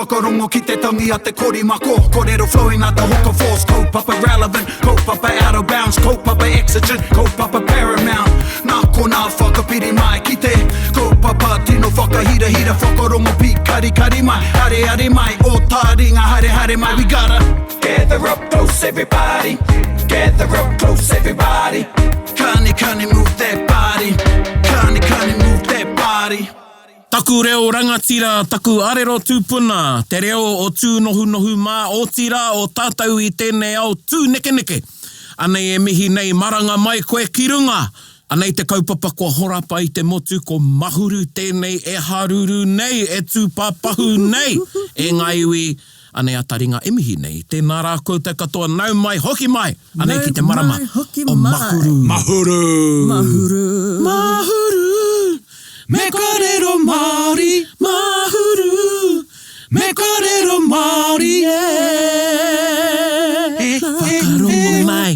Whakarongo ki te tangi a te korimako Korero flowing like the hook of force Kaupapa relevant, kaupapa out of bounds Kaupapa exigent, kaupapa paramount Nā konā whakapiri mai ki te Kaupapa tino whakahirahira Whakarongo pīkarikari mai Areare mai, o tāringa haere haere mai We gotta gather up close everybody Gather up close everybody Kani kani move that body Kani kani move that body Taku reo rangatira, taku arero tūpuna, te reo o tūnohunohu mā, otirā o tātou i tēnei ao tūnekeneke. Anei e mihi nei, maranga mai koe ki runga! Anei te kaupapa kua horapa i te motu, ko Mahuru tēnei e haruru nei, e tūpāpahu nei e ngā iwi, anei a taringa e mihi nei. Tēnā rā koutou katoa, nau mai, hoki mai! Anei ki te marama o Mahuru. Mahuru! Mahuru! Mahuru! Me kōrero Māori! Mahuru! Me kōrero Māori! Whakarongo mai.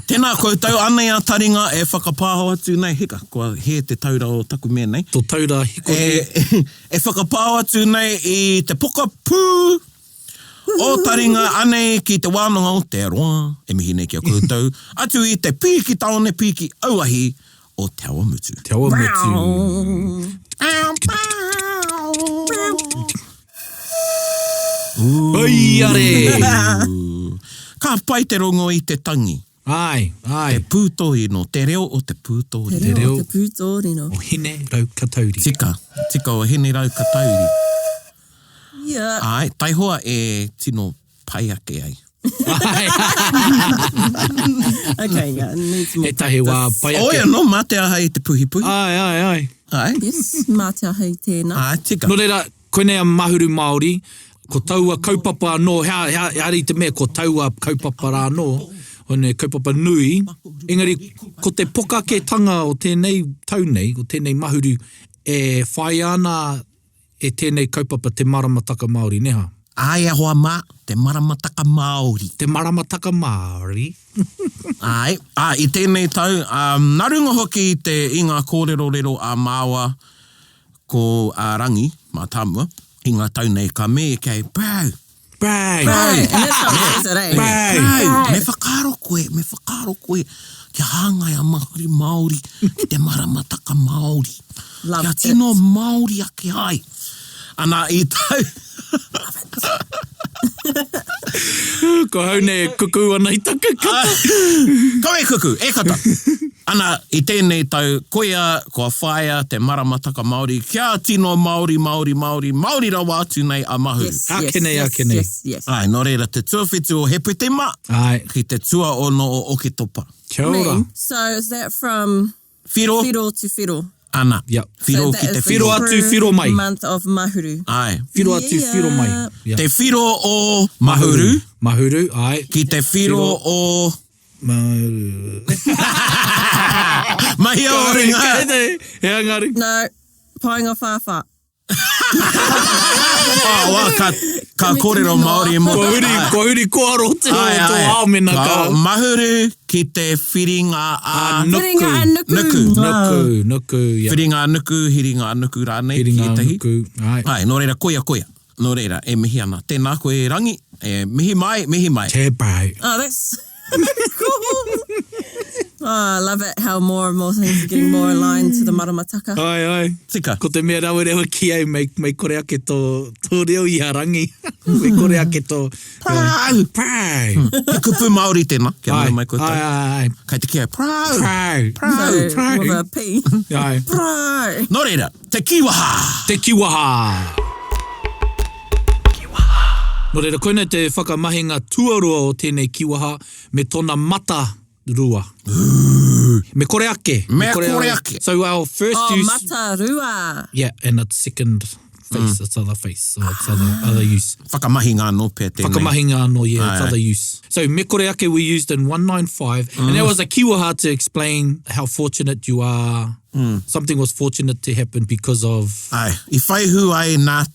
Tēnā koutou, anei a taringa e whakapāho atu nei, hika, kua hē te taura o taku mea nei. Tō taura hikori. E, e whakapāho atu nei i te pokapū o taringa anei ki te wānanga o Te Roa, e mihi nei ki a koutou, atu i te pīki tāone pīki auahi o Te Awamutu. Te Awamutu. Oi are! Ka pai te rongo i te tangi. Ai, ai. Te pūtōrino, te reo o te pūtōrino. Te reo o te pūtōrino. O Hine Raukatauri. Tika, tika o Hine Raukatauri. Yeah. Ai, taihoa e tino pai ake ai. Okay, yeah, needs more Ētahi wā practice. pai ake. Oi anō, mā te aha i te puhipuhi. Ai, ai, ai. Ai. Yes, mā te aha i tēnā. Ai, tika. Nō reira, koinei a Mahuru Māori, ko taua kaupapa anō, hea, hea, ehara i te mea ko taua kaupapa rā anō, koinei kaupapa nui, engari ko te pokaketanga o tēnei tau nei, o tēnei Mahuru, e whāia ana e tēnei kaupapa te maramataka Māori, nē hā? Āe e hoa mā, te maramataka Māori. Te maramataka Māori. Āe, ā, i tēnei tau, ā, nā runga hoki i te, i ngā kōrerorero a māua ko a Rangi, Mātāmua, i ngā tau nei, ka me kei, bro, Bang! Bang! And that's how it is it, eh? Bang! Bang! Me whakaaro koe, me whakaaro koe kia hāngai a Mahuru Māori ki te maramataka Māori. Love kia it. tino Māori ake ai. Ana, i tau... Ko hau nei e kuku ana i taku kata. Kau e kuku, e kata! Ana, i tēnei tau, koia kua whāia te maramataka Māori kia tino Māori, Māori, Māori, Māori rawa atu nei a Mahuru. Yes, yes, Ākene, yes, ākene. yes, yes. Āe, nō reira, te tuawhitu o Hepetema Āe. ki te tuaono o Oketopa. Kia ora. Mean, so is that from Whiro, whiro to whiro? ana. Yep. Whiro So ki that te is the Whiro atu, true whiro mai. Month of Mahuru. Āe. Whiro atu, Yeah. whiro mai. Yeah. Te whiro o Mahuru Mahuru, āe. ki te whiro o... Mahuru. Mahia o ringa! He angari. No, Paengawhāwhā. Oh, wā, ka, ka kōrero Māori mō... Kua huri, kua huri kōaro te Ai, tō ai. ao mena ka... Ka mahuru ki te whiringa a... A nuku. Whiringa a nuku. Nuku. Nuku, nuku, yeah. Whiringa a nuku, hiringa a nuku rānei. Hiringa a ki ētahi. nuku, ai. Ai, nō reira, koia, koia. Nō reira, e mihi ana. Tēnā koe, Rangi. E mihi mai, mihi mai. Te pai. Oh, that's cool. Oh, I love it how more and more things are getting more aligned to the maramataka. Ai, ai. Tika. Ko te mea rawe rewa ki au, mei, mei kore ake tō, tō reo i a Rangi. mei kore ake tō... Prau! Prau! He kupu Māori tēnā, kia Ai, mau mai koutou. ai, ai, ai. Kei te kī ai, prau! Prau! Prau! So, Prau! with a P. Ai. Prau! Nō reira, te kīwaha! Te kiwaha! Nō reira, koinei te whakamahinga tuarua o tēnei kiwaha me tōna mata rua. Me kore ake. Me kore ake. So our first Oh, use... mata rua. Yeah, and its second face, its other face, or its other, other use. Whakamahinga anō pea tēnei. Whakamahinga anō, yeah, its Aye, aye. other use. So me kore ake we used in 195, and that was a kiwaha to explain how fortunate you are. Something was fortunate to happen because of... Aye, i whai hua ai nā.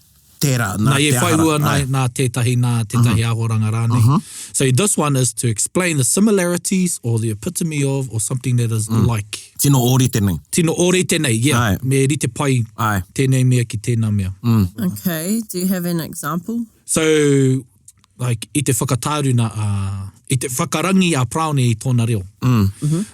tērā, nā Nā, te e whai aha hua rā. nā, Āe. nā tētahi, nā tētahi āhoranga rānei. So this one is to explain the similarities or the epitome of or something that is like. Tino ōrite nei. Tino ōrite nei, yeah. Āe. Me rite pai Āe. tēnei mea ki tēnā mea. Okay, do you have an example? So, like, i te whakatāruna a, i te whakarangi a Paraone i tōna reo.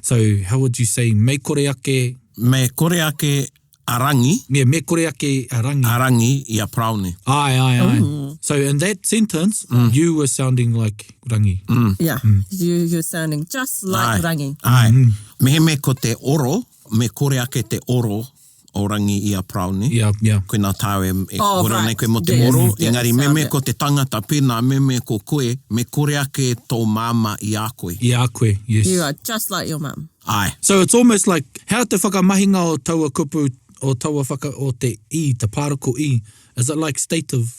So, how would you say, mei kore ake, Me kore ake a Rangi, yeah, me kore ake a Rangi. a Rangi i a Paraone. Aye, aye, aye. So in that sentence, you were sounding like Rangi. Yeah, you, you're sounding just like Āe. Rangi. Āe. Mehemea ko te oro, me kore ake te oro o Rangi i a Paraone. Yeah, yeah. Koinā tāu e, e Oh, kōrero right. nei koe mō te Yes, oro, yeah, engari sound meme it. ko te tangata pēnā, meme ko koe, me kore ake tō māmā i a koe. I a koe, yes. You are just like your mum. Āe. So it's almost like, hea te whakamahinga o taua kupu, o taua whaka, o te i, te particle i, is it like stative?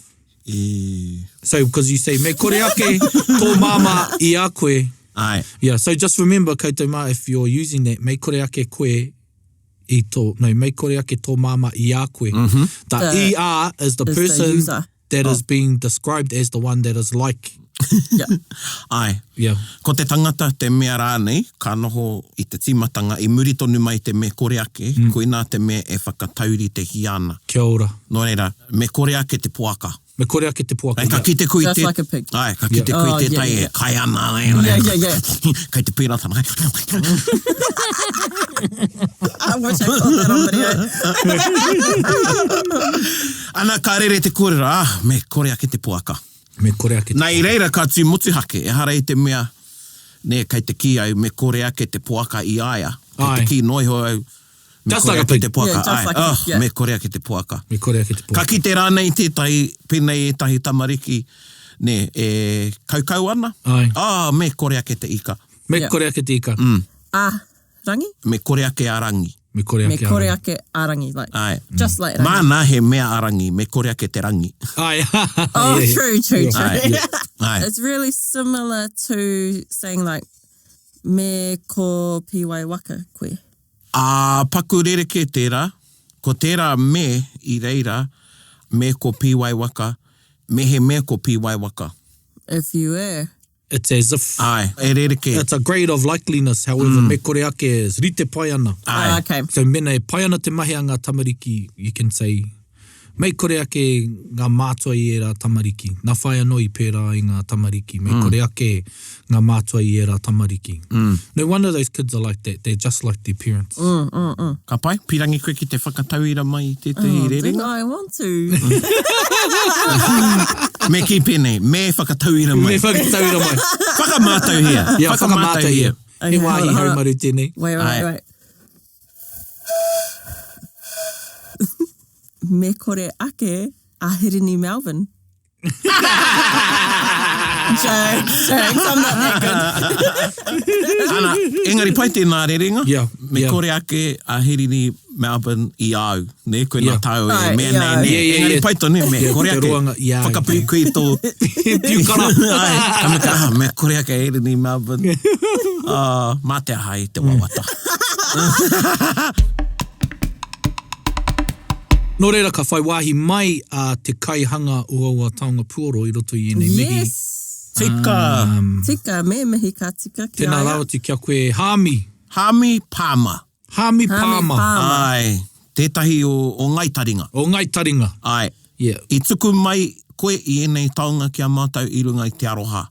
I... So, because you say, me kore ake tō māmā i a koe. Āe. Yeah, so just remember koutou mā, if you're using that, me kore ake koe i tō, no, me kore ake tō māmā i a koe. Mm -hmm. The, The- ER is the is the person user. that is being described as the one that is like. Yeah. Āe. Yeah. Ko te tangata te mea rānei, ka noho i te tīmatanga, i muri tonu mai te me kore ake, mm. koinā te mea e whakatauritehia ana. Kia ora. Nō reira, me kore ake te poaka. Me kore ake te poaka. Ai, ka kite koe i Just te... like a pig. Ai, ka kite koe i Oh, tētahi yeah, e yeah. kai ana. Yeah, yeah, yeah. Kei te pērā tana. I wish I caught that on video. Ana, ka rere te kōrero, ah, me kore ake te poaka. Me kore ake te Nā, i reira ka tū motuhake, ehara i te mea, nē, kei te kī au, me kore ake te poaka i a ia. Kei te Ai. kī noa iho au, me Just kore like a ake pig. te poaka. Yeah, just Ai, like a oh, pig, yeah. me kore ake te poaka. Me kore ake te Ka poaka. kite rānei tētahi, pēnei ētahi tamariki, nē, e kaukau ana. Ai. Ah, me kore ake te ika. Me Yeah. kore ake te ika. Ah, Rangi? Me kore ake a Rangi. Me kore Me ake a kore Rangi. ake a Rangi. Like, Ai. Just like Rangi. Māna he mea a Rangi, me kore ake te Rangi. Ai. Oh, Yeah, yeah. true, true, true. Ai. Ai. It's really similar to saying like, me ko piwai waka koe. Ā, paku rerekē tērā, ko tērā me i reira, me ko Pīwai waka, me he mea ko Pīwai waka. If you were. It's as if Āe, e rerekē. it's a grade of likeliness, however, me kore ake is rite pai ana. Āe. Ah, okay. So mena e pai ana te mahi a ngā tamariki, you can say, mei kore ake ngā mātua i ērā tamariki. Nā whai anō i pērā i ngā tamariki. Mei kore ake ngā mātua i ērā tamariki. No wonder those kids are like that. They're just like their parents. Ka pai, pīrangi koe ki te whakatauira mai i tētahi Oh, do rerenga? I want to? Me kī pēnei, me whakatauira mai. Me whakatauira mai. Whakamātauhia. Yeah, whakamātauhia. Okay, He hold wāhi on, hold on. haumaru tēnei. Wait, wait, Aye. wait. Me kore ake a Hirini Melvin. jokes, jokes. I'm not that good. Ana, engari pai tēnā rerenga. Yeah, Me yeah. kore ake a Hirini Melbourne i au. Ne, koe nā Yeah. tāu e Ai, mea i nei, au. ne. Yeah, yeah, Engari yeah. pai tonu, me Yeah, kore te ake. roanga i au. Whakapiu koe i tō... Piu kara. Ai, ka mea, ah, me kore ake a Hirini Melbourne. Ah, mā te aha i te wawata. Nō reira ka whai wāhi mai a te kaihanga o aua taonga puoro i roto i ēnei mihi. Yes. Tika. Tika, me mihi ka tika ki Tēnā a ia. rawa atu kia koe Hāmi. Hāmi Pāma. Hāmi Hāmi Pāma. Pāma. Ai, tētahi o, o Ngai Taringa. O Ngai Taringa. Ai. Yeah. I tuku mai koe i ēnei taonga ki a mātou i runga i te aroha.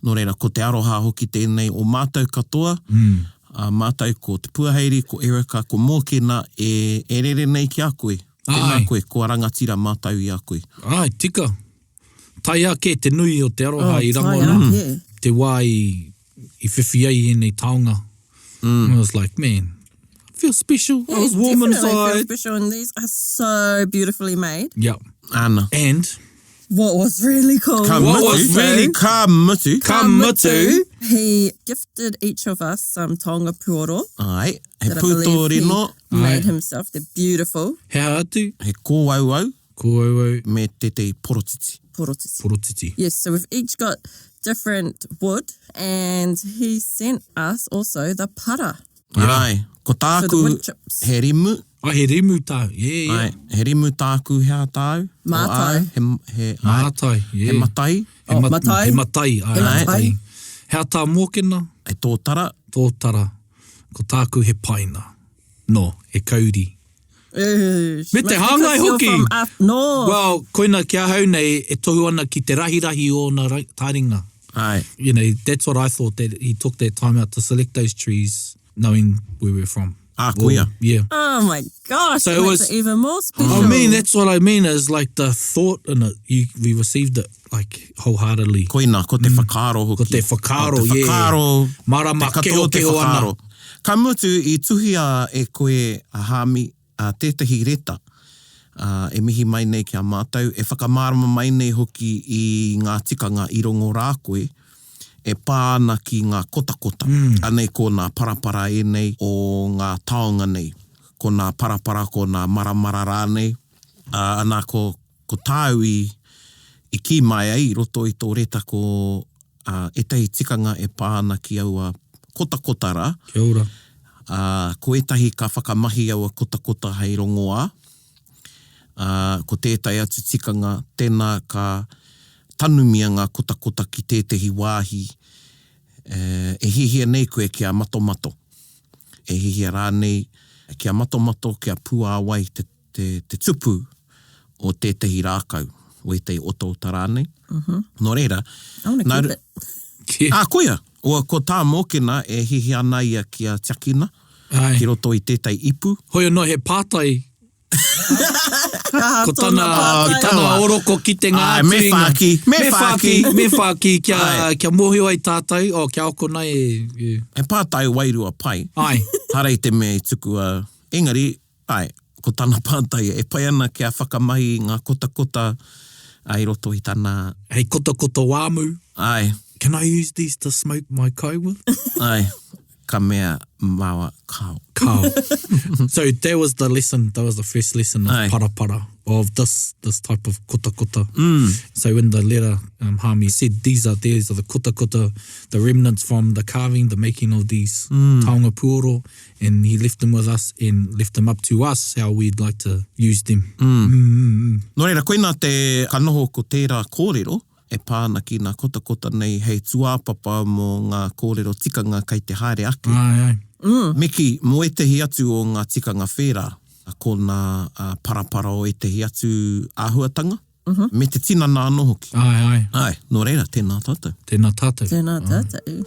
Nō reira, ko te aroha hoki tēnei o mātou katoa. Mm. A mātou ko Te Puaheiri, ko Erica, ko Mōkena e, e rere nei ki a koe. Tēnā Ai. koe, kua rangatira mātou i a koe. Ai, tika. Tae ake te nui o te aroha Oh, i tae rangona ake. te wā i, i whiwhi ai ēnei taonga. Mm. I was like, man, I feel special. I was warm Definitely feel inside. special, and these are so beautifully made. Yeah. Ana. And What was really cool. Ka What mutu, was really- ka mutu. ka mutu, He gifted each of us some taonga puoro. Ai, he that I believe pūtōrino, he made Aye. himself. They're beautiful. he aha atu, he kōauau, ko auau me tētehi porotiti. Porotiti. porotiti. Yes, so we've each got different wood, and he sent us also the para. Ai, ko So the tāku wood chips. he rimu. Oh, he rimu tāu, yeah, yeah. Āe, he rimu tāku, he aha tāu? Mātai. O āu, he, he, āe. Mātai, yeah. He matai. He Oh, mat- matai. He matai, āe, He matai. matai. He aha tā Mōkena? He tōtara. Tōtara. Ko tāku he paina. No, he kauri. Ooh, Me te hāngai because you're hoki. From up north. Well, koina ki ahau nei e tohu ana ki te rahirahi o ōna taringa. Āe. You know, that's what I thought, that he took that time out to select those trees, knowing where we're from. Ah, koia. Or, yeah. Oh my gosh, So it it makes was- it even more special. I mean, that's what I mean, is like the thought in it, you, we received it like wholeheartedly. Koina, ko te whakaaro hoki. Ko te whakaaro, Ko te yeah. whakaaro, Marama te katoa te kehokeho ana. whakaaro. Ka mutu, i tuhia e koe a Hāmi a tētahi reta a, e mihi mai nei ki a mātou, e whakamārama mai nei hoki i ngā tikanga i rongo rā koe e pā ana ki ngā kotakota. Anei ko nā parapara ēnei o ngā taonga nei. Ko nā parapara, ko nā maramara rānei. Ā, anā ko, ko tāu i, i kī mai ai i roto i tō reta ko ā, ētahi tikanga e pā ana ki aua kotakota rā. Kia ora. Ā, ko ētahi ka whakamahi aua kotakota hei rongoā. Ā, ko tētahi atu tikanga, tēnā ka tanumia ngā kotakota ki tētahi wāhi e hiahia nei koe kia matomato, e hiahia rānei kia matomato, kia puāwai te, te, te tupu o tētahi rākau, o ētahi otaota rānei. Nō reira, I want to nā keep ru- it. Kia. Ā, koia! O, ko tā Mōkena e hiahia ana ia kia tiakina Āe. ki roto i tētahi ipu. Hoi anō he pātai Ko tana, pātai. i tana oroko kitenga Āe, atu me i ngā- whāki, me me whāki, whāki. me whāki, kia, Āe. kia mōhio ai tātou, oh, kia akona e, e. He pātai wairua pai. Āe. Hara i te mea i tukua, engari, āe, ko tana pātai e pai ana kia whakamahi i ngā kotakota i roto i tana... Hei kotakota wāmu. Āe. Can I use these to smoke my kai with? Āe. Ka mea maua kao. Kao. so that was the lesson, that was the first lesson of Aye. parapara, of this this type of kotakota. Mm. So in the letter, um, Hami said these are these are the kotakota, the remnants from the carving, the making of these mm. taonga puoro, and he left them with us and left them up to us how we'd like to use them. Mm. Mm, mm, mm. Nō reira, koina te ka noho ko tērā kōrero e pā ana ki ngā kotakota nei hei tūāpapa mō ngā kōrero tikanga kei te haere ake. Ai, ai. Me kī, mō ētehi atu o ngā tikanga whērā, ko ngā parapara o ētehi atu āhuatanga, me te tinana anō hoki. Ai, ai. Āe, nō reira, tēnā tātou. Tēnā tātou. Tēnā tātou.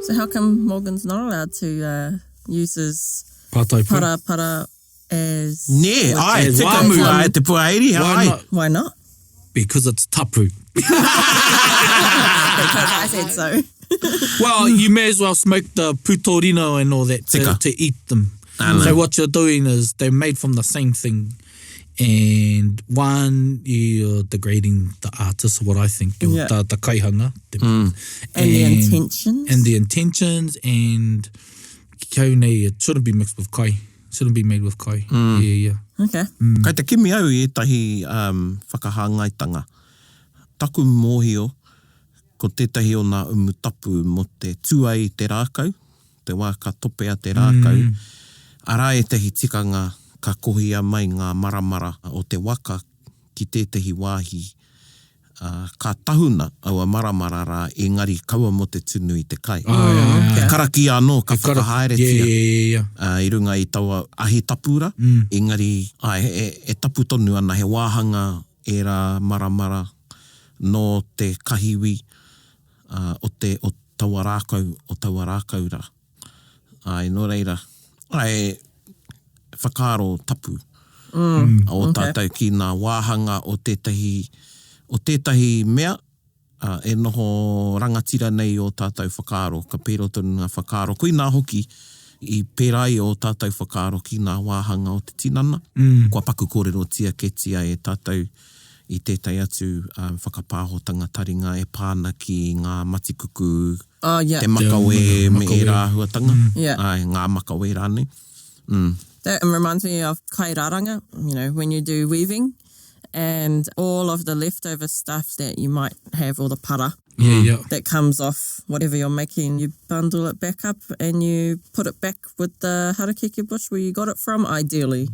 So how come Morgan's not allowed to uh, use his Pātai pai. para para as Nē, āe, As tika, wāmu. āe, te puairi, Why āe. not? Why not? Because it's tapu. Because I said so. Well, you may as well smoke the putorino and all that to, Tika. to eat them. I So what you're doing is they're made from the same thing. And one, you're degrading the artist, what I think, you're Yeah. the, the kaihanga. The, And, the intentions. And the intentions and kia nei, it shouldn't be mixed with kai. Shouldn't be made with kai. Yeah, yeah. Okay. Kai te kimi au i ētahi um, whakahāngaitanga. Taku mōhio, ko tētahi o nā umu tapu mō te tuai i te rākau, te wā ka topea te rākau, arā ētahi tikanga ka kohia mai ngā maramara o te waka ki tētahi wāhi ā, ka tahuna aua maramara rā, engari kaua mō te tunu i te kai. He karakia anō ka whakahaeretia Yeah, yeah, yeah, yeah. ā, i runga i taua ahi tapu rā, engari, āe, e, e tapu tonu ana, he wāhanga ērā maramara nō te kahiwi, ā, o te, o taua rākau, o taua rākau rā. Āe, nō reira, āe, whakaaro tapu mm, o okay. tātou ki ngā wāhanga o tētahi, o tētahi mea, ā, e noho rangatira nei ō tātou whakaaro, ka pērā tonu ngā whakaaro. Koinā hoki i pērā ai ō tātou whakaaro ki ngā wāhanga o te tinana, mm. kua paku kōrerotia kētia e tātou i tētahi atu um, whakapāhotanga taringa e pā ana ki ngā matikuku, Oh, yeah. te makawe Te me makawe. ērā āhuatanga, mm. Yeah. Āe, ngā makawe rānei. Mm. That reminds me of kai raranga, you know, when you do weaving and all of the leftover stuff that you might have, all the para. Yeah, yeah. That comes off whatever you're making. You bundle it back up and you put it back with the harakeke bush where you got it from, ideally.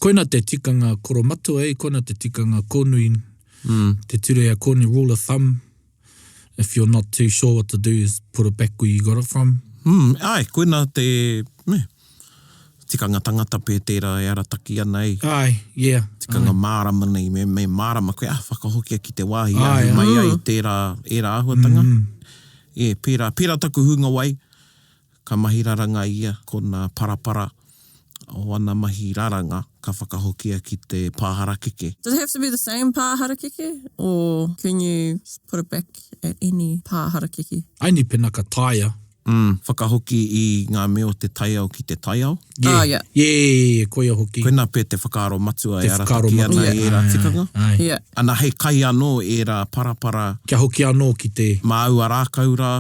Koina te tikanga koromatua e, koina te tikanga kōnui, te ture a kōnui, rule of thumb, if you're not too sure what to do is put it back where you got it from. Mm, āe, koina te, me, tikanga tangata pē tērā e arataki ana i. Āe, yeah. Tikanga mārama nei, me, me mārama koe, ah, whakahokia ki te wāhi ahu mai ai tērā, ērā āhuatanga. Yeah, pērā, pērā taku hunga wai, ka mahi raranga ia, kona parapara o ana mahi raranga ka whakahokia ki te pā harakeke. Does it have to be the same pā harakeke or can you just put it back at any pā harakeke? Aini pena ka taea. Mm, whakahoki i ngā mea o te taiao ki te taiao. Yeah. Oh, yeah. Yeah, yeah, yeah, koia hoki. Koinā pea te whakaaro matua Te e whakaaro arataki ana matua. i ērā Ai, tikanga. ai. Yeah. Ana hei kai anō ērā parapara. Kia hoki anō ki te. Mā aua rākau rā,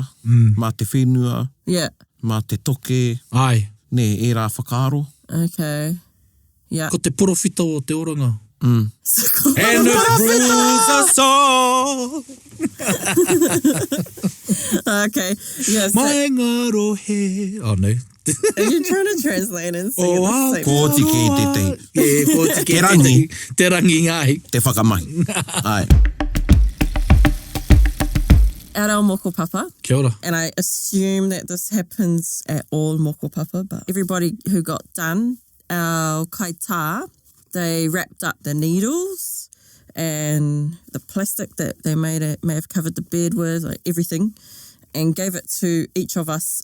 mā te whenua, Yeah. mā te toke. Ai. Nē, ērā whakaaro. Okay. Yeah. Ko te porowhita o te oranga. Mm. And it rules us all. Okay. Yeah. So Mai ngā rohe. Oh, no. are you trying to translate and sing Oh, at the same Ko oti kē tētehi. Yeah, ko oti kē Te rangi. tētehi. Te rangi, ai. Te whakamahi. Ai. At our moko papa. Kia ora. And I assume that this happens at all moko papa, but everybody who got done, our kaitā, they wrapped up the needles and the plastic that they made it may have covered the bed with, like everything, and gave it to each of us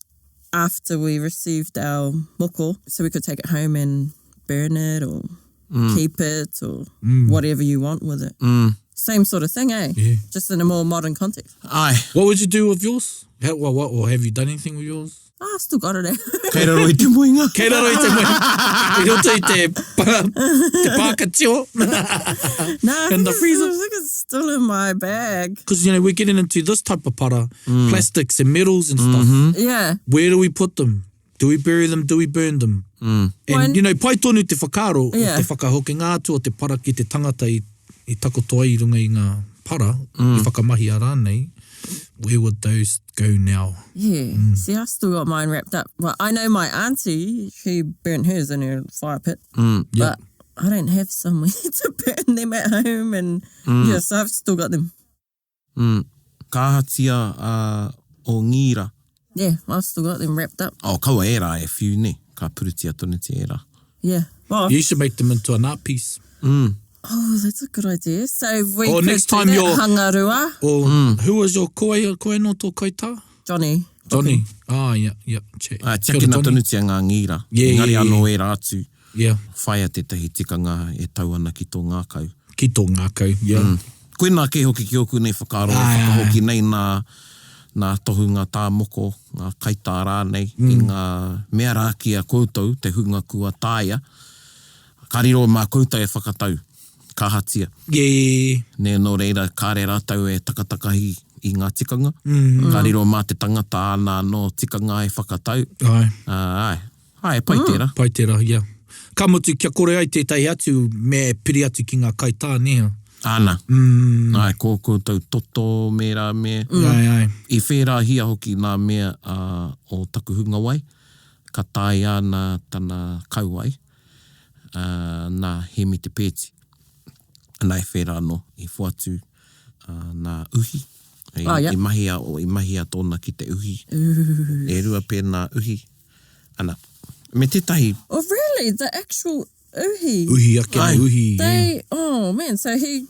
after we received our moko, so we could take it home and burn it or keep it or whatever you want with it. Same sort of thing, eh? Yeah. Just in a more modern context. Ai. What would you do with yours? How, well, what, or have you done anything with yours? Oh, I've still got it. Eh? Kei raro i te moenga. Kei raro i te moenga. I roto i te, te pāka tio. No, I In think the it's freezer? Still, I think it's still in my bag. Because, you know, we're getting into this type of para, plastics and metals and stuff. Yeah. Where do we put them? Do we bury them? Do we burn them? Mm. And, When- you know, pai tonu te whakaaro Yeah. o te whakahokinga atu o te para ki te tangata i, i takoto ai i runga i ngā para, i whakamahia rānei. Where would those go now? Yeah. See, I still got mine wrapped up. Well, I know my auntie, she burnt hers in her fire pit. Yeah. But I don't have somewhere to burn them at home. And yeah, so I've still got them. Mm. Ka ahatia uh, o ngīra. Yeah, I've still got them wrapped up. Oh, kaua ērā e whiu, nē. Ka purutia tonutia ērā. Yeah. Well, You should make them into an art piece. oh, that's a good idea. So we Oh, could next do time that you're- hangarua. Or who was your koe, koe no tō kaitā? Johnny. Johnny. Ah, yeah, yeah. Check. Ah, Kia ora, tiakina Johnny. tonutia ngā ngīra. Yeah, Engari yeah, anō ērā atu. Yeah. Whaia tētahi tikanga e tau ana ki tō ngākau. Ki tō ngākau, yeah. Koinā kē hoki ki ōku nei whakaaro, e Āe, āe. whakahoki nei nā, nā tohunga tā moko, ngā kaitā rānei, i ngā mea rā ki a koutou, te hunga kua taea, ka riro mā koutou e whakatau, ka ahatia. Yeah, yeah, yeah. Nē, nō reira, kāre rātou e takatakahi i ngā tikanga, ka riro mā te tangata āna anō tikanga e whakatau. Āe. Ā, āe. Āe, pai tērā. Pai tērā, yeah. Ka mutu, kia kore ai tētahi atu me piri atu ki ngā kaitā, nē? Āna. Mm. Āe, ko koutou toto me rā me. Mm. Āe, āe. I whērāhia hoki nā mea uh, o taku hungawai, ka taea ana tana kauae, uh, nā Hēmi Te Pēti. Nā e whērā anō, i whoatu uh, nā uhi. I, Oh, yeah. i mahia, o, i mahia tōna ki te uhi. E rua pēnā uhi. Ana. Me tētahi Oh, really? The actual uhi? Uhi ake, Āe. uhi. yeah. They, oh man, so he,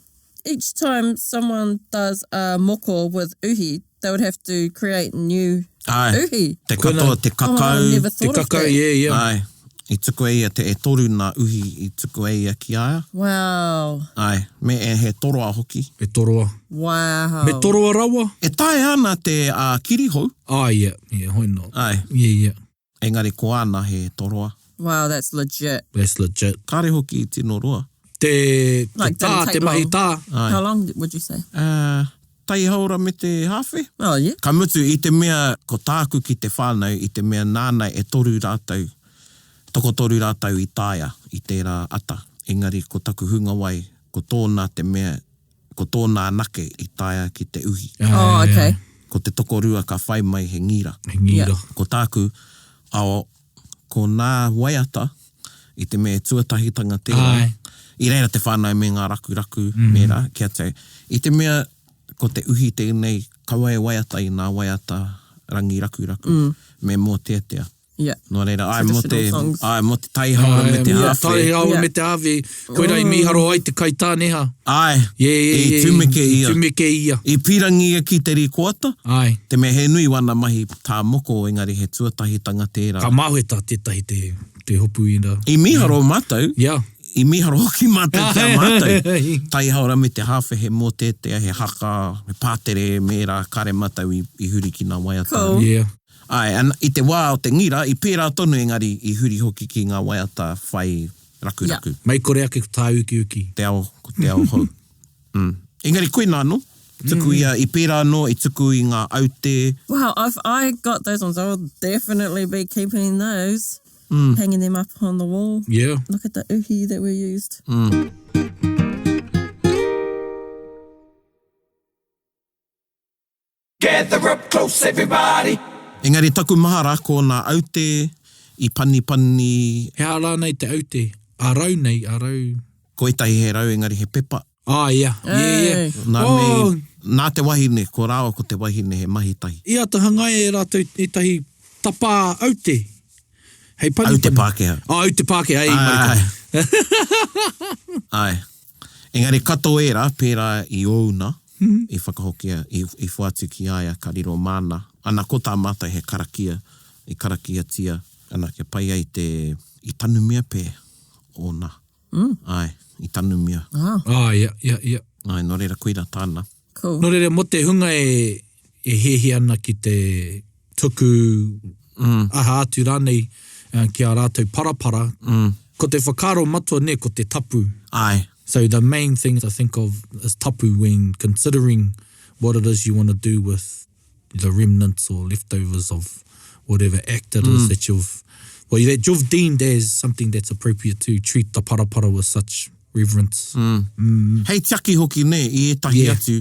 each time someone does a moko with uhi, they would have to create new Āe. uhi. Te katoa, te Oh, I kakau. never Te thought of kakau, that. yeah, yeah. Āe. I tuku e ia te e toru nā uhi i tuku e ia ki a ia. Wow. Āe. Me e he toroa hoki. E toroa. Wow. Me toroa rawa? E taea ana te uh, kirihou. Ah, yeah, yeah, hoi no. Āe. Yeah, yeah. Engari ko āna he toroa. Wow, that's legit. That's legit. Kāre hoki i tino roa. Te, te Like, tā, didn't te take mahi long. tā. Āe. How long would you say? Uh, taihaora me te hāwhe. Oh, yeah. Ka mutu i te mea ko tāku ki te whānau i te mea nāna e toru rātou, tokotoru rātou i taea i tērā ata. Engari ko taku hungawai, ko tōna te mea. Ko tōna anake i taea ki te uhi. Oh, okay. Ko te tokorua ka whai mai he ngira. He ngira. Ko tāku, ao, ko nā waiata i te mea tuatahitanga tērā. I reira te whānau me ngā rakuraku me rā, kia tau. I te mea ko te uhi tēnei, kaua e waiata i nā waiata rangi rakuraku me mōteatea. Yeah. Nō reira, āe, mō te, Traditional āe, mō te taihaora me te hāwhe. Taihaora me te hāwhe. Koirā i mīharo ai te kaitāneha. Āe, Yeah, yeah, i yeah, tumeke ia. I tumeke ia. I pīrangi ia ki te rīkoata. Āe. Te mea he nui wana mahi tā moko, engari he tuatahitanga tērā. Ka māhueta tētahi te, te hopu i rā. I mīharo mātou. Yeah. I mīharo hoki mātou ki a mātou. Taihaora me te hāwhe, he mōteatea, he haka, he pātere me ērā kare mātou i, i huri ki ngā waiata. Cool. Yeah. Āe, and i te wā o te ngira, i pērā tonu engari i huri hoki ki ngā waiata whai rakuraku. Yeah. Mei kore ake ko tāukiuki. Te ao, ko te ao hou. Mm. Engari koina anō, tuku ia, i pērā anō, i tuku i ngā aute. Wow, if I got those ones, I would definitely be keeping those, hanging them up on the wall. Yeah. Look at the uhi that we used. Gather up close everybody. Engari taku mahara ko na aute i panipani. He aha rānei te aute? A rau nei, a rau. Ko etahi he rau engari he pepa. Ah, ia, yeah, yeah. Na Oh. me, na te wahine, ko rawa ko te wahine he mahi tahi. I ata hangaia e rātou ētahi tapā aute hei panipani. Aute Pākehā. Ah, aute Pākehā, e, marika. Ae. Engari kato ērā, pērā i ōuna, i whakahokia, i, i whoatu ki a ia, ka riro māna. Ana, ko tā mātou he karakia, i karakiatia, ana, kia pai ai te, i tanumia pē ōna. Āe, i tanumia. Ah. Ah, ia, ia, ia. Āe, nō reira koira tāna. Cool. Nō reira, mō te hunga e, e hiahia ana ki te tuku aha atu rānei ki ā rātou parapara, ko te whakaaro matua nē, ko te tapu. Āe. So the main thing to think of is tapu when considering what it is you want to do with the remnants or leftovers of whatever act it is that you've, well, that you've deemed as something that's appropriate to treat the parapara with such reverence. Hei tiaki hoki nē i ētahi Yeah. atu,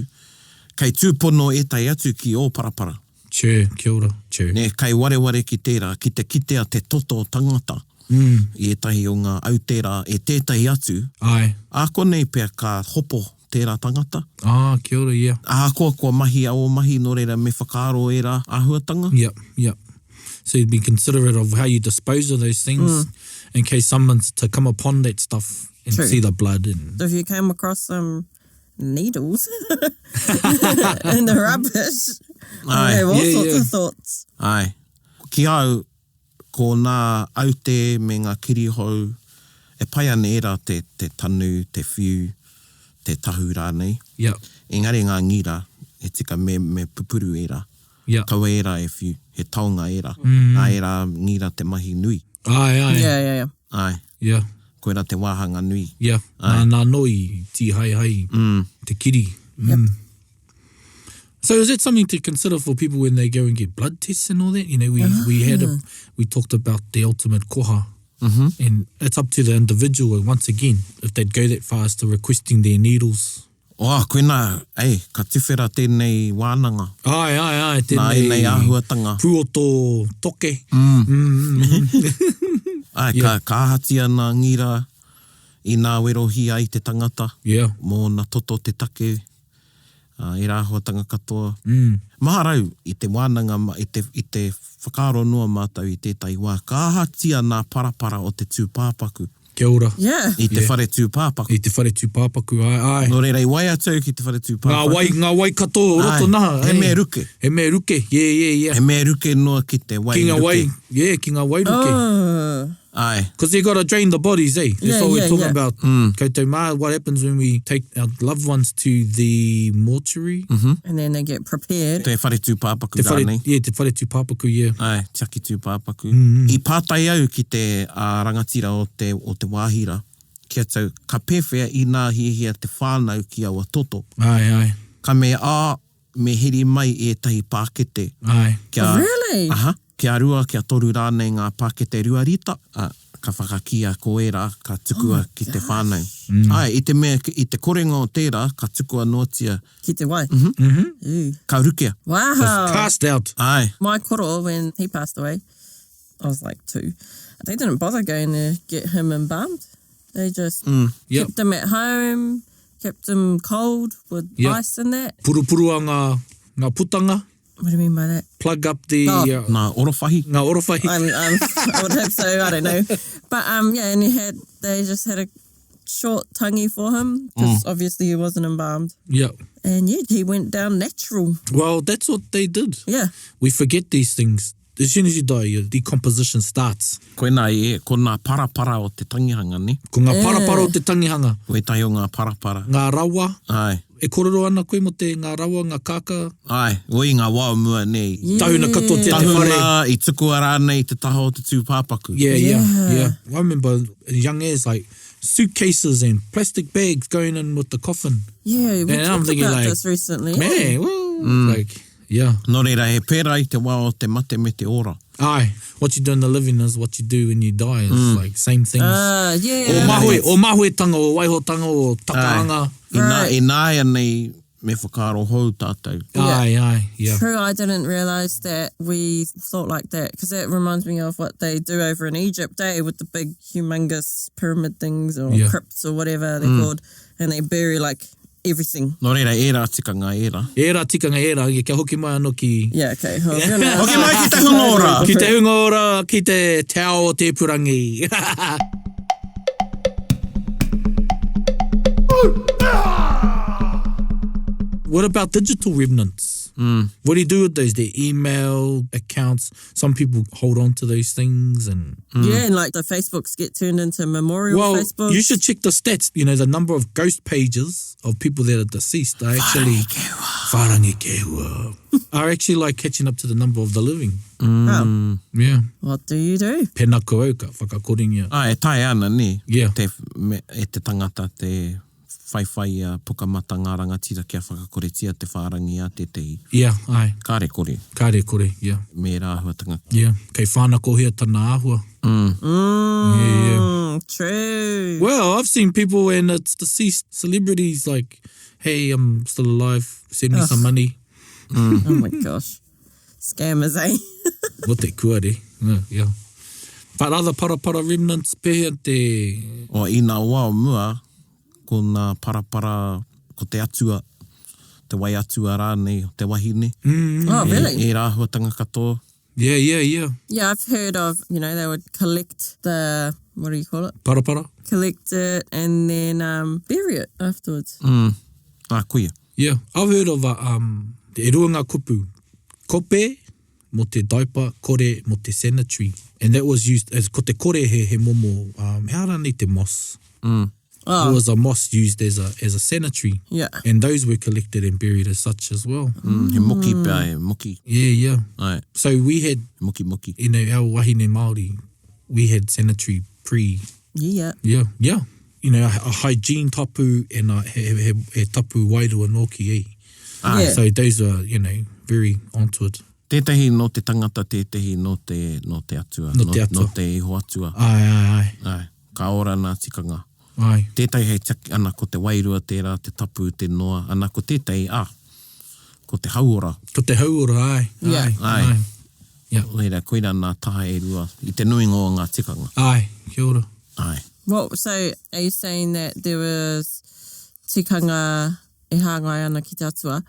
kei tūpono ētahi atu ki ō parapara. Chur, kia ora, chur. Nē, kei wareware ki tērā, ki te kitea te toto tangata i ētahi o ngā aute rā e tētahi atu, Āe. ā konei pea ka hopo tērā tangata. Ah, kia ora, yeah. Ahakoa kua mahia ō mahi, nō reira me whakaaro ērā āhuatanga. Yep, yep. So you'd be considerate of how you dispose of those things in case someone's to come upon that stuff and True. see the blood and If you came across some needles in the rubbish, I have all Yeah, sorts yeah. of thoughts. Āe. Ki a au, ko nā aute me ngā kirihou, e pai ana ērā te, te tanu, te whiu, te tahu rānei. Yeah. Engari ngā ngira, he tika me, me pupuru ērā. Yeah. Kaua ērā e whiu, he taonga ērā. Mm. Nā ērā ngira te mahi nui. Āe, āe. Yeah, yeah, yeah. Āe. Yeah. Koirā te wāhanga nui. Yeah. Nā, nā nō i tīhaehae te kiri. Mm. So is that something to consider for people when they go and get blood tests and all that? You know, we, we had a, we talked about the ultimate koha. Mm-hmm. And it's up to the individual, and once again, if they'd go that far as to requesting their needles. Oh, koinā, ei, ka tuwhera tēnei wānanga. Ai, ai, ai, Nā tēnei ēnei āhuatanga. Pūoto toke. Ai, ka, ka ahatia nā ngira inā werohia ai te tangata. Yeah. Mōna toto te take, ā, ērā āhuatanga katoa. Mm. Maharau i te wānanga, i te, i te whakaaro noa mātou i tētahi wā, ka ahatia nā parapara o te tūpāpaku. Kia ora. Yeah. I te whare tūpāpaku. I te whare tūpāpaku, ai, ai. Nō reira, i waia atu au ki te whare tūpāpaku. Ngā wai, ngā wai katoa o roto Ai, nā. he eh. mea ruke. He mea ruke, yeah, yeah, yeah. He mea ruke noa ki te wai Ki ngā ruke. wai, yeah, ki ngā wai ruke. Oh. Ai. Because you got to drain the bodies, eh? That's Yeah, what we're yeah, talking yeah. about. Mm. Koutou mā, what happens when we take our loved ones to the mortuary? Mm-hmm. And then they get prepared. Te whare tūpāpaku Te whare, rānei. yeah, te whare tūpāpaku, yeah. Ai, tiaki tūpāpaku. Mm. I pātai au ki te uh, rangatira o te, o te wāhi rā, kia tau, ka pēwhea inā hiahia te whānau ki aua toto. Ai, ai, Ka me ā, me heri mai ētahi pākete. ai. Kia, Really? Aha, kia rua, kia toru rānei ngā pākete rua rita. Ā, Ka whakakīia ko ērā ka tukua ki te whānau. Āe, i te mea, i te korenga o tērā, ka tukua noatia. Ki te wai. Mm-hmm. Ka rukea. Wow. It's cast out. Āe. My koro, when he passed away, I was like two, they didn't bother going to get him embalmed. They just mm. Yep. kept him at home, kept him cold with Yep. ice and that. Purupurua ngā, ngā putanga. What do you mean by that? Plug up the Oh. uh, Nā orowhahi. ngā orowhahi. I'm, I'm, I would hope so. I don't know. But um, yeah, and he had they just had a short tangi for him because obviously he wasn't embalmed. Yeah. And yeah, he went down natural. Well, that's what they did. Yeah. We forget these things. As soon as you die, your decomposition starts. Koinā e, ko ngā parapara o te tangihanga, ne? Ko ngā parapara o te tangihanga. Ko ētahi o ngā parapara. Ngā rawa. Āe. E kōrero ana koe mō te ngā rawa, ngā kākā. Āe, oi ngā wā o mua, nē. Tahuna katoatia te whare. Tahuna, i tukua rānei te taha o te tūpāpaku. Yeah, yeah, yeah. I remember young as like suitcases and plastic bags going in with the coffin. Yeah, we And I'm talked thinking about like, this recently. Man, well, like, yeah. Nō reira, he pērā i te wā o te mate me te ora. Aye, what you do in the living is what you do when you die. It's like same things. Yeah. O mahue, o mahuetanga, o waihotanga, o takahanga. Inā, Right. ināianei me whakaaro hou tātou. Aye, aye, yeah. True, I didn't realise that we thought like that because that reminds me of what they do over in Egypt, eh, with the big humongous pyramid things or Yeah. crypts or whatever they're called, and they bury like everything. Nō reira, ērā tikanga ērā. Ērā tikanga ērā, kia hoki mai anō ki... Yeah, okay. Well, you know. Hoki mai ki te hunga ora! Ki te hunga ora, ki te te ao o te purangi. What about digital remnants? What do you do with those? Their email accounts. Some people hold on to those things and Yeah, and like the Facebooks get turned into memorial Well, Facebooks. you should check the stats. You know, the number of ghost pages of people that are deceased are actually Wharangikehua. are actually like catching up to the number of the living. Oh, Yeah. what do you do? Pēnā ko au ka whakakorengia. Āe, e taea ana, nē. Yeah. Te, me, e te tangata te whaiwhai a Pukamata ngā rangatira kia whakakoretia te whārangi a tētehi. Yeah, ae. Kāre kore. Kāre kore, yeah. Me ērā āhuatanga. Yeah. Kei whānakohia tana āhua. Mm, Yeah, yeah. True. Well, I've seen people and it's deceased celebrities like, hey, I'm still alive, send me some money. Oh my gosh. Scammers, eh? What te kuare. Yeah, yeah. But other parapara remnants pēhea te... O, i nā wā o mua, ko nā parapara, ko te atua, te wai atua rānei, te wahine. Oh, really? E, ērā āhuatanga katoa. Yeah, yeah, yeah. Yeah, I've heard of, you know, they would collect the, what do you call it? Parapara. Collect it and then um, bury it afterwards. Mm. Ā, koia. Yeah, I've heard of a, um, e rua ngā kupu. Kope mo te diaper, kore mo te sanitary. And that was used as, ko te kore he, he momo, um, he aha rānei te moss. Oh. It was a moss used as a, as a sanitary. Yeah. And those were collected and buried as such as well. Mm, he moki pea, he moki. Yeah, yeah. Ai, So we had, moki moki. you know, our wahine Māori, we had sanitary pre Yeah. Yeah, yeah. You know, a, a hygiene tapu and a he, he, he tapu wairua nōki e. Yeah. So those are, you know, very onto it. Tētahi nō te tangata, tētahi nō te, nō te atua. Nō te atua. Nō te iho atua. Ai, ai, ai. Ai, ka ora nā tikanga. Ai. Tētahi hei tiaki, ana ko te wairua tērā, te tapu, te noa, ana ko tētahi, ah, ko te hauora. Ko te hauora, ai. Yeah. Ai. Ai. Ai. Yeah. Reira, koira nā taha e rua, i te nuinga o ngā tikanga. Ai, kia ora. Ai. Well, so are you saying that there was tikanga e hāngai ana ki te atua?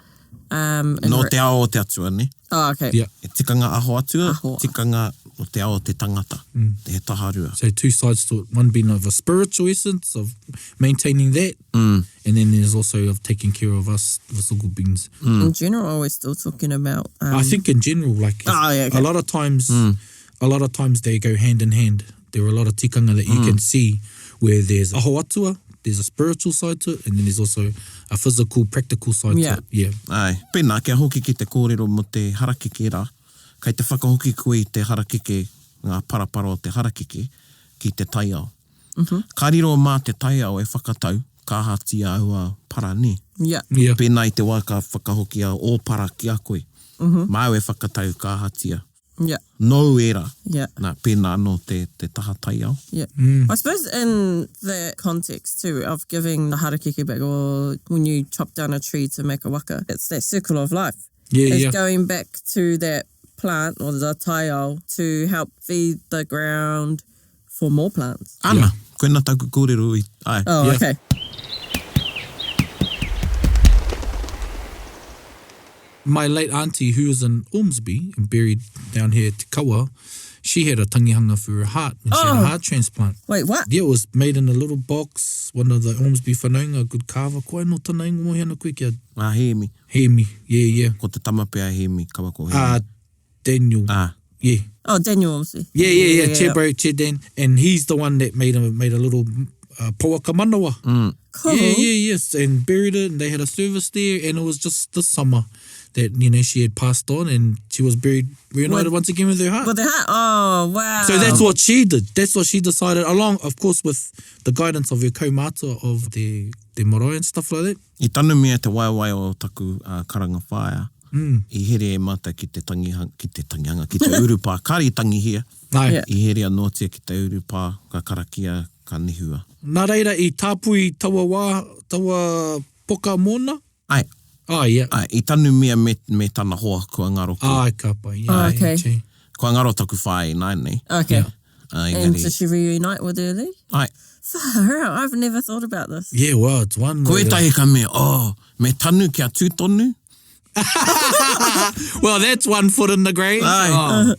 Um, in Nō re- te ao o te atua, ne? Oh, okay. Yeah. E tikanga aho atua, Aho. tikanga o te ao o te tangata. Mm. He taharua. So two sides to it. One being of a spiritual essence of maintaining that, mm. and then there's also of taking care of us, physical beings. In general, we're still talking about. Um, I think in general, like Oh, yeah, okay. a lot of times, a lot of times they go hand in hand. There are a lot of tikanga that you can see where there's aho atua, there's a spiritual side to it, and then there's also a physical, practical side Yeah. to it. Yeah. Ai, pēnā, kia hoki ki te kōrero mō te harakeke rā, kei te whakahoki koe i te harakeke, ngā parapara o te harakeke, ki te taiao. Mm -hmm. Ka riro mā te taiao e whakatau, ka ahatia aua para nē. Yeah. Yeah. Pēnā i te wā ka whakahoki a ō para ki a koe. Mm -hmm. Māu e whakatau ka ahatia. Yeah. Nōu ērā. Yeah. Nā, pēnā anō te, te taha taiao. Yeah. I suppose in the context too of giving the harakeke back or when you chop down a tree to make a waka, it's that circle of life. Yeah, It's yeah. going back to that plant or the taiao to help feed the ground for more plants. Ana, yeah. koina taku kōrero i, ai. Oh, Yeah. okay. My late auntie, who was in Ormsby and buried down here at Te Kawa, she had a tangihanga for her heart when she had a Oh. heart transplant. Wait, what? Yeah, it was made in a little box, one of the Ormsby whanaunga, good carver. Koe no tana ingoa mohi ana koe kia A Hēmi. Hēmi. Yeah, yeah. Ko te tama pea Hēmi, kaua ko Hēmi. Uh, Daniel. Ah. Yeah. Oh, Daniel Ormsby. Yeah, yeah, yeah. Che bro, Che Dan. And he's the one that made a, made a little uh, pouaka manawa. Cool. Yeah, yeah, yes. And buried it, and they had a service there, and it was just this summer that, you know, she had passed on and she was buried, reunited With- once again with her heart. With the heart. Oh, wow. So that's what she did. That's what she decided, along, of course, with the guidance of her kaumātua of the, the marae and stuff like that. I tanumia te waewae o taku uh, karanga whaea, mm. i here e mātou ki te tangihanga, ki te tangihanga, ki te urupā, kāre i tangihia, Ai. Yeah. i herea noatia ki te urupā, ka karakia, ka nehua. Nā reira, i tāpui taua wā, taua poka mōna? Ai, Ah, yeah. ai, i tanumia me, me tana hoa kua ngaro ki. Ai, ka pai. Yeah, Oh, okay. yeah, che. Kua ngaro taku whaea ināianei. Okay. Ai, And engari, did she reunite with her then? ai, Far out. I've never thought about this. Yeah, well, it's one. ko way to- ētahi ka mea, oh, me tanu kia tū tonu. Well, that's one foot in the grave. Ai. Oh.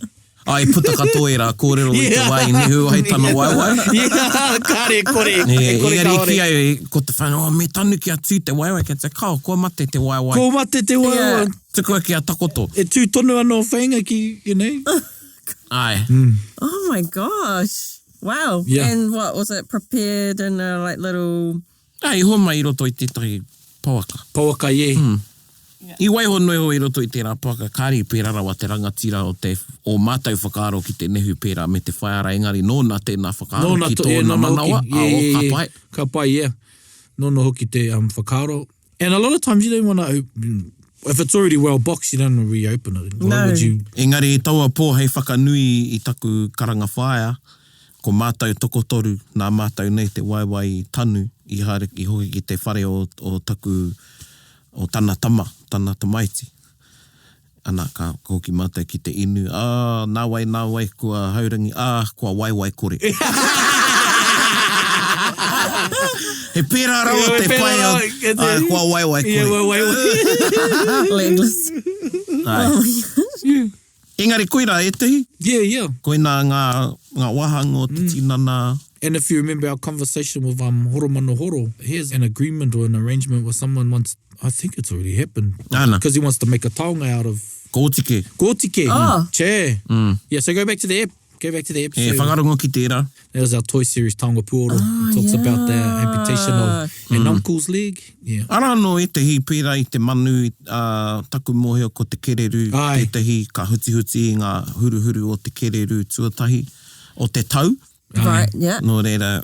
Ai, puta katoa ērā kōrero i te Yeah. wā i nehu ai tana waewae. yeah, kāre, kore, Yeah, kore engari kāore. ki au, ko te whānau, oh, me tanu kia tū te waewae, kia te kao, kua mate te waewae. Ko mate te waewae. Yeah. Tukua kia takoto. E tū tonu anō whainga ki, you know. Ai. Oh my gosh. Wow. Yeah. And what was it prepared in a like little Ai, i hoa mai i roto i tētahi pouaka. Pouaka, yeah. I waiho noa iho i roto i tērā pouaka, kāre i pērā rawa te rangatira o te, o mātou whakaaro ki te nehu pērā me te whaiara, engari nōna tēnā whakaaro Nōna ki to, yeah, tōna nōna manawa, hoki. ā, Yeah, o, yeah, ka yeah. pai. Ka pai, yeah. Nōna hoki te um, whakaaro. And a lot of times you don't want to, if it's already well boxed, you don't want to reopen it. Why No. would you? Engari i taua pō hei whakanui i taku karanga whaea, ko mātou tokotoru, nā mātou nei te waewae i tanu, i haere, i hoki ki te whare o, o taku, o tana tama, tana tamaiti. Ana, ka hoki mātou ki te inu, ā, nāwai, nāwai, kua haurangi, ā, kua waewae kore. He pērā rawa He te pērā pai o, rawa, e te- ā, kua waewae kore. Yeah, waewae. legless? Ai. Oh my gosh. Engari koirā ētehi, Yeah, yeah. koinā ngā, ngā wāhanga o te tinana. And if you remember our conversation with um, Horomano Horo, he has an agreement or an arrangement with someone once, I think it's already happened. Ana. Because he wants to make a taonga out of Kōtike. Kōtike. Oh. Che. Yeah, so go back to the app. Go back to the E, episode. whakarongo ki tērā. That was our toy series, Taonga Puoro. it talks about the amputation of an uncle's leg. Yeah. Arā anō ētehi pērā i te manu, ā, taku mōhio ko te kererū, Ai. tētehi ka hutihuti i ngā huruhuru o te kererū tuatahi, o te tau. Right, yeah. Nō reira,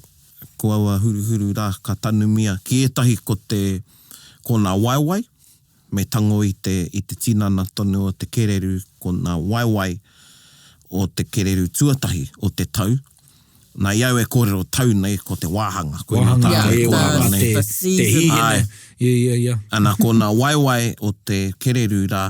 ko aua huruhuru rā ka tanumia. Ki ētahi ko te, ko ngā waewae, me tango i te, i te tinana tonu o te kererū, ko ngā waewae o te kererū tuatahi o te tau. Nā, i au e kōrero tau nei, ko te wāhanga. Koinā Wāhanga, tātou Yeah, e yeah, kōrero wāhanga, nei. te, the te season. hihina. Ai. Yeah, yeah, yeah. Ana, ko ngā waewae o te kererū rā,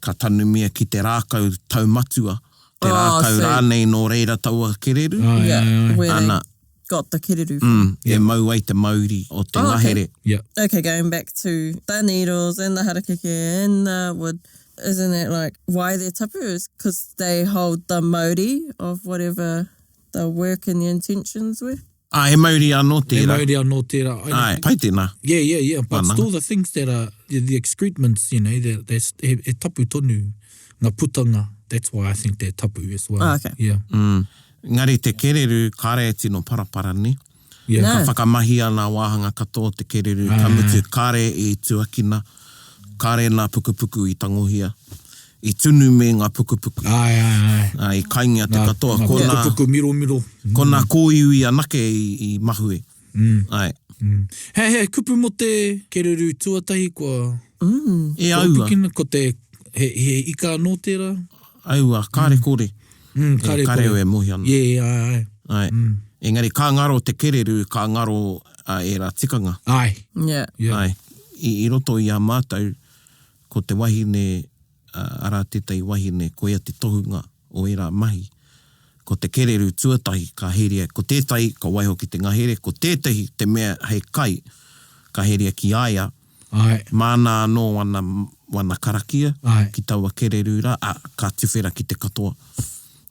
ka tanumia ki te rākau taumatua, te Oh, rākau so- rānei nō reira taua kererū. Ai, Yeah. ai, ai. Where they Ana. got the kereru. Mm, e mau ai te mauri o te Oh, okay. ngahere. Yeah. Okay, going back to the needles and the harakeke and the wood, isn't it like why they're tapu is because they hold the mauri of whatever the work and the intentions were. Ah, he mauri anō He tērā. mauri anō tērā. Ai, Ai, pai tēnā. Yeah, yeah, yeah. But Mana. still the things that are, the, the excrements, you know, that, that's, he, he tapu tonu, ngā putanga. That's why I think they're tapu as well. Oh, okay. Yeah. Mm. Engari te kererū, kāre e tino parapara nei. Yeah. No. Ka whakamahia ngā wāhanga katoa o te kererū, ka mutu kāre i tuakina, kāre ngā pukupuku i tangohia, i tunu me ngā pukupuku, Ai, ai, ai. Ā, i kaingia te katoa. Ngā Ko nā, pukupuku miromiro. ko nā kōiwi anake i, i mahue. Mm. Ai. Mm. He, he, kupu mō te kererū tuatahi kua... E kua aua. pukina, ko te, he, he ika anō tērā? Aua, kāre kore. Mm, kāre kore. Kāre au e mōhio ana. Yeah, āe, āe. Āe. Mm. Engari ka ngaro te kererū, ka ngaro ērā tikanga. Āe. Yeah. Yeah. Āe. I, i roto i a mātou, ko te wahine, arā tētahi wahine, koia te tohunga o ērā mahi. Ko te kererū tuatahi ka heria, ko tētahi ka waiho ki te ngahere, ko tētahi te mea hei kai, ka heria ki a ia, Āe. Māna anō wana, wana karakia Āe. ki taua kererū rā, ā, ka tuwhera ki te katoa,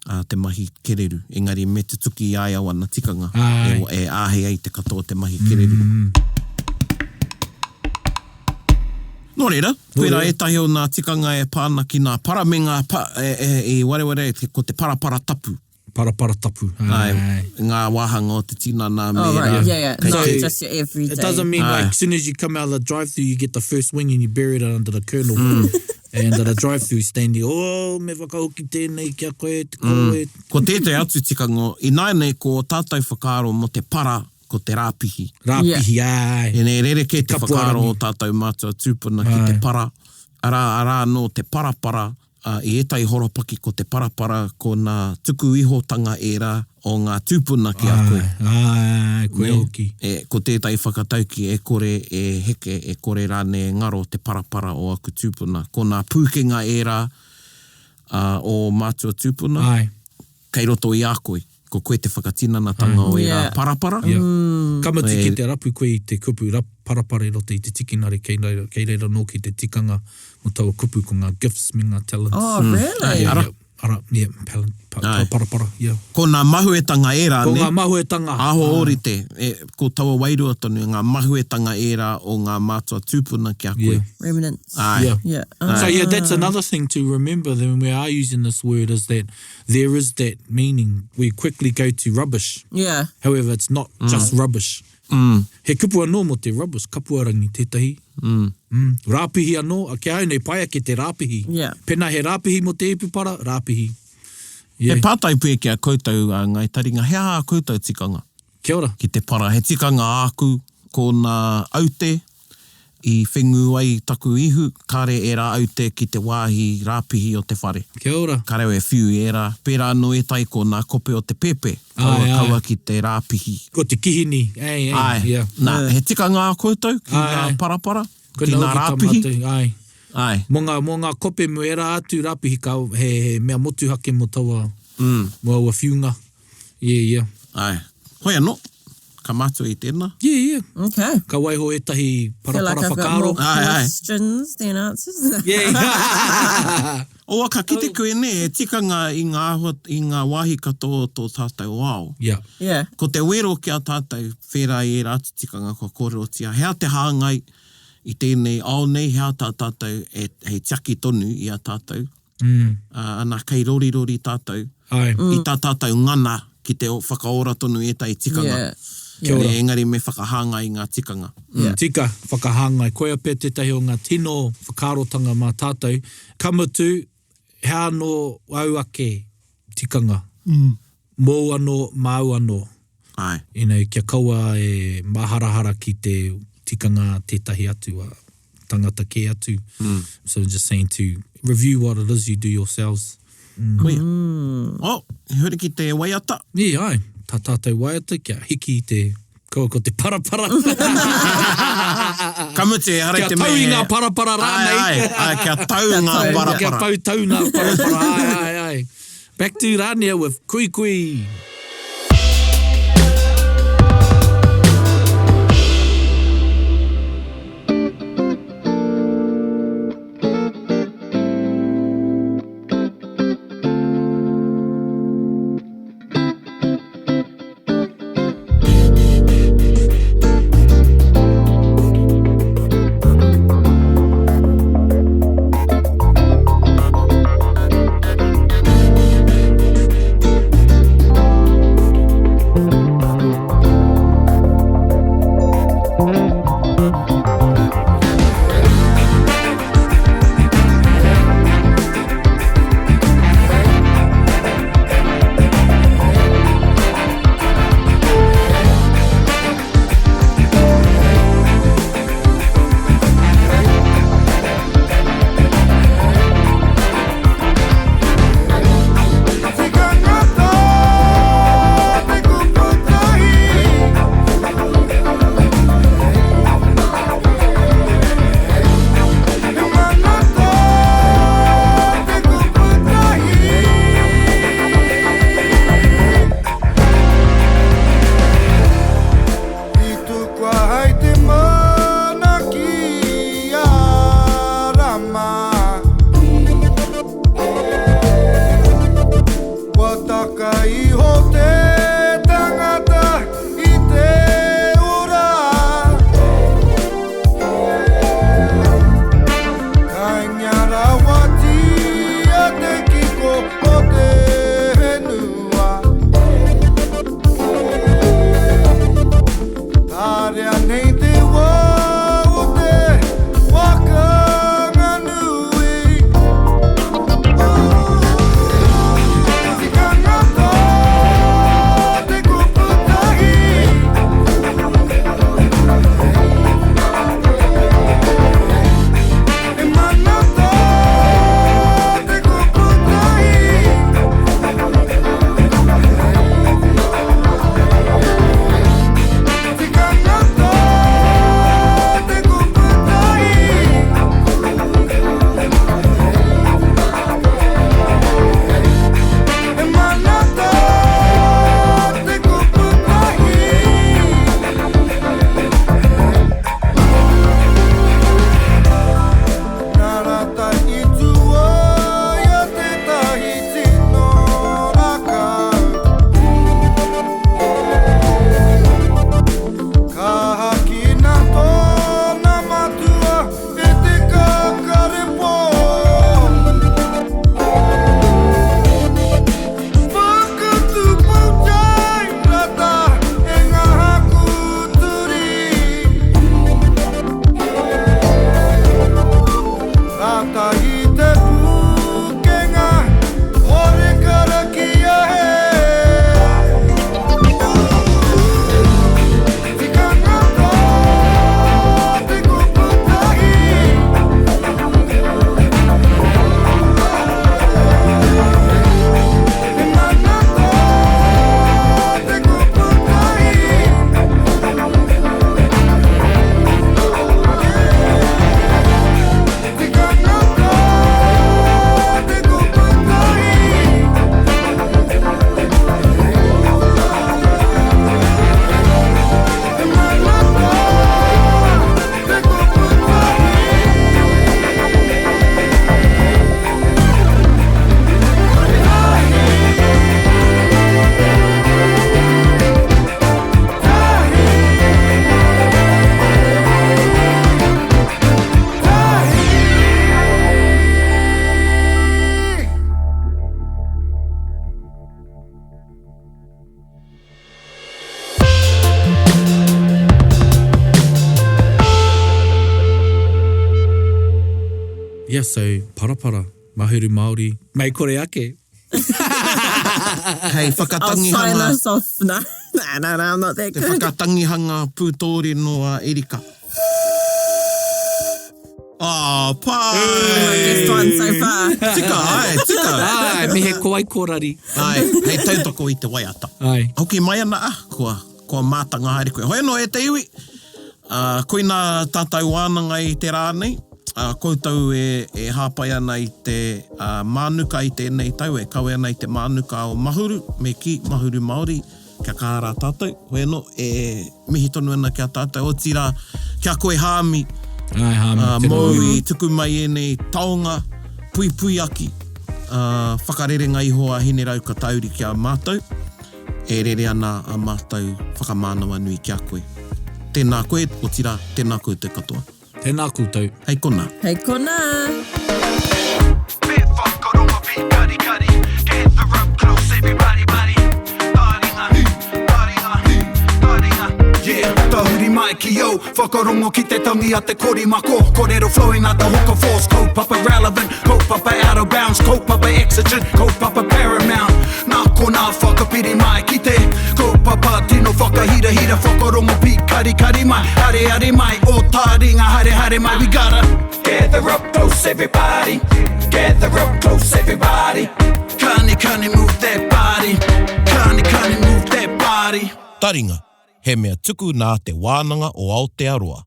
ā, te mahi kererū. Engari me tutuki i a ia wana tikanga Āe. e, e āhei ai te katoa te mahi kererū. Nō reira, koirā ētahi o nā tikanga e pā ana ki nā para me ngā pa, e, e, i wareware ko te parapara tapu. Parapara tapu. Āe, ngā wāhanga o te tinana me Oh, ērā. right. Yeah, yeah. Kei Not te- just your everyday. It doesn't mean Aye. like soon as you come out of the drive-through, you get the first wing and you bury it under the kernel. And at a drive-through stand, you, oh, me whakahoki tēnei kia koe, te koe. Ko tētahi atu tikanga, ināianei ko ō tātou whakaaro mō te para, ko te rāpihi. Rāpihi, āe. Ēnei rerekē te Kapua whakaaro rangi. o tātou mātua tūpuna ki te para. Arā, arā anō te parapara, ā, i ētahi horopaki ko te parapara ko nā tuku ihotanga ērā o ngā tūpuna ki a koe. Āe, āe, koe Nē? hoki. E, ko tētahi whakatauki e kore e heke, e kore rānei e ngaro te parapara o aku tūpuna. Ko nā pūkenga ērā, ā, o mātua tūpuna. Āe. Kei roto i a koe. Ko koe te whakatinanatanga o ērā Yeah. parapara. Yeah. Ka mutu E- ki te rapu koe i te kupu rap, parapara i roto i te tikinare kei reira, kei reira nōki te tikanga mo taua kupu ko ngā gifts me ngā talents. Oh, really? Yeah, Ara. yeah. Ara, yeah, talent, pa, Aye. parapara, yeah. Ko ngā mahuetanga ērā, Ko nē? ngā mahuetanga. Aho ōrite, e, ko taua wairua tonu, ngā mahuetanga ērā o ngā mātua tūpuna ki a koe. Yeah. Remnants. Āe. Yeah. Yeah. So yeah, that's another thing to remember that when we are using this word is that there is that meaning. We quickly go to rubbish. Yeah. However, it's not just rubbish. He kupu anō mō te rubbish, kapuarangi tētahi. Mm. Rāpihi anō, a kia au nei pai ake te rāpihi. Yeah. Pēnā he rāpihi mō te ipupara, rāpihi. He Yeah. pātai pea ki a koutou, a Ngāi Taringa, he aha ā koutou tikanga? Kia ora. Ki te para, he tikanga āku, ko nā aute i whengu ai taku ihu, kāre ērā aute ki te wāhi rāpihi o te whare. Kia ora. Kāre au e whiu i ērā, pērā anō ētahi ko nā kope o te pēpē, kaua, Āe, āe. kaua ki te rāpihi. Ko te kihini, ei, ei, Āe, yeah. nā, he tikanga ā koutou ki Āe, ngā āe. parapara, Ko ki nā ngā hoki tā rāpihi? mātou, āe. Āe. Mō ngā, mō ngā kope mō ērā atu rāpihi ka, he, he mea motuhake mō taua, mō aua whiunga. Yeah, yeah. Āe. Hoi anō, ka mātua i tēnā. Yeah, yeah. Okay. Ka waiho ētahi Feel like parapara I've got whakaaro. more Aye, aye. questions than answers. Yeah. Oa, ka kite koe nē, he tikanga i ngā āhua, i ngā wāhi katoa o tō tātou ao. Yeah. yeah. Ko te wero ki a tātou, whērā i ērā atu tikanga kua kōrerotia, hea te hāngai i tēnei ao nei, hea tā tātou e, hei tiaki tonu i a tātou, mm. ana, kei rorirori tātou, Aye. i tā tātou ngana ki te whakaora tonu i ētahi tikanga. Yeah. Kia ora. Nē, engari me whakahāngai i ngā tikanga. Yeah. Tika, whakahāngai. Koia pea tētahi o ngā tino whakaarotanga mā tātou. Ka mutu, hea anō au ake tikanga. Mōu anō, māu anō. Āe. You know, kia kaua e māharahara ki te tikanga a tētahi atu, a tangata kē atu. So I'm just saying to review what it is you do yourselves. Koia. Oh, huri ki te waiata. Yeah, ai. Tā tātou waiata kia hiki i te kaua ko te parapara. Ka mutu, ehara i Kia te mea tau i he- ngā parapara rānei. Ai, ai, ai, kia tau ngā parapara. Kia pau tau ngā parapara, ai, ai, ai. Back to Rania with Kui Kui. Thank Yeah, so parapara, Mahuru Māori, mei kore ake. Hei I'll sign whakatangihanga. us off. No, no, no, no, I'm not that Te good. whakatangihanga pūtōrino a Erika. Oh, pai! My best one so far. Tika, ai, tika. Ai, me he koai korari. Ai, hei tautoko i te waiata. Ai. Hoki mai ana, ah, kua, kua mātanga haere koe. Hoi anō e te iwi, uh, koinā tātou wānanga i te rā nei, uh, koutou e, e hāpai ana i te uh, mānuka i tēnei tau, e kawe ana i te mānuka o Mahuru, me kī, Mahuru Māori, Kia kaha rā tātou, hoi anō, e mihi tonu ana ki a tātou, otirā, ki a koe Hāmi, Āe, Hāmi, ā, tēnā mōu koe. i tuku mai ēnei taonga puipuiaki, ā, whakarerenga iho a Hineraukatauri ki a mātou, e rere ana a mātou whakamānawanui ki a koe. Tēnā koe, otirā, tēnā koutou katoa. Tēnā koutou. Hei konā. Hei konā. Me whakarongo be karikari Gather up close everybody buddy Taringa, taringa, taringa Yeah, tahuri mai ki au Whakarongo ki te tangi a te korimako Korero flowing like the hook of force Kaupapa relevant, kaupapa out of bounds Kaupapa exigent, kaupapa paramount Nā konā whakapiri mai ki te kaupapa tino whakahirahira Whakarongo pīkarikari mai, areare mai Ō tāringa haere haere mai We gotta gather up close everybody Gather up close everybody Kani kani move that body Kani kani move that body Taringa, he mea tuku nā Te Wānanga o Aotearoa,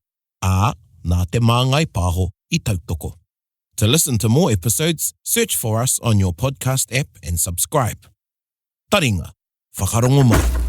ā, nā Te Māngai Pāho i tautoko. To listen to more episodes, search for us on your podcast app and subscribe. Taringa, whakarongo mai.